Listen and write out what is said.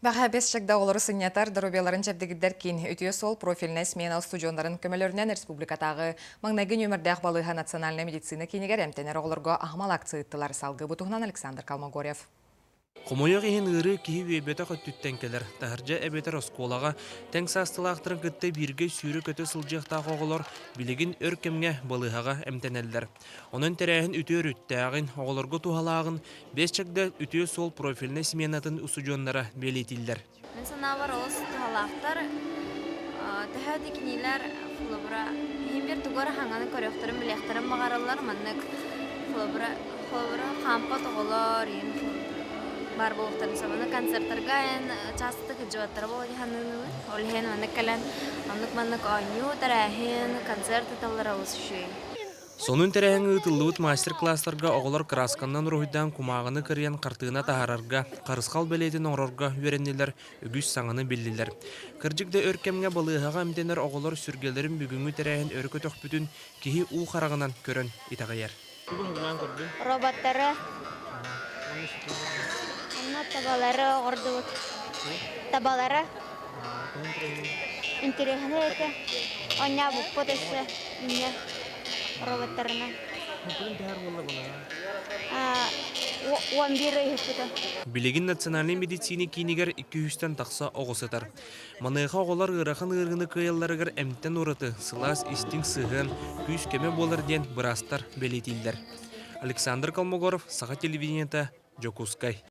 Бэҕэһээ бэс чагда оҕолору сынньатар, доруобуйаларын чэбдигирдэр киин Үтүө суол профильнай смена устудьуоннарын көмөлөрүнэн республикатааҕы маҥнайгы нүөмэрдээх балыыһа национальнай медицина киинигэр эмтэнэр оҕолорго аһымал акция ыыттылар. Салгыы бу туһунан Александр Колмогорев. Хомойуох иһин ыарыы киһи үөйбэтэх өттүттэн кэлэр. Таһырдьа эбэтэр оскуолаҕа тэҥ саастыылаахтарын кытта бииргэ сүүрэ-көтө сылдьыахтаах оҕолор билигин өр кэмҥэ балыыһаҕа эмтэнэллэр. Онон тэрээһин үтүө өрүттээҕин, оҕолорго туһалааҕын Бэс Чагда үтүө суол профильнай сменатын устудьуоннара бэлиэтииллэр. Мин санаабар олус туһалаахтар. Төһө да кинилэр холобура иһин бир тугу эрэ хаҥаны көрүөхтэрин билиэхтэрин баҕараллар. Маннык холобура холобура хаампат оҕолор иһин баар буолуохтарын сөп. Аны концертарга эн чаастатык сылдьыбаттара буолуо дии саныыбын. Ол иһин маннык кэлэн оннук-маннык оонньуу, тэрээһин, концерт ыыталлара олус үчүгэй. Сонун тэрээһиҥҥэ ыытыллыбыт мастер-класстарга оҕолор кыраасканнан уруһуйдаан кумааҕыны кырыйан хартыына таһаарарга, харысхал бэлиэтин оҥорорго үөрэннилэр, үгүс саҥаны биллилэр. Кырдьык да өр кэмҥэ балыыһаҕа эмтэнэр оҕолор сүргэлэрин бүгүҥҥү тэрээһин өрө көтөхпүтүн киһи уу хараҕынан көрөн итэҕэйэр. Роботтары, онно табалары оҕордубут. Табалары интэриэһинэй этэ. Оонньообуппут өссө инньэ роботтарынан. 11 ыйыппыта. Билигин Национальнай медицина киинигэр 200-тэн тахса оҕо сытар. Маныаха оҕолор ыарахан ыарыыны кыайалларыгар эмтэн ураты сылаас истиҥ сыһыан, күүс-көмө буолар диэн быраастар бэлиэтииллэр. Александр Колмогоров, Саха телевидениета, Дьокуускай.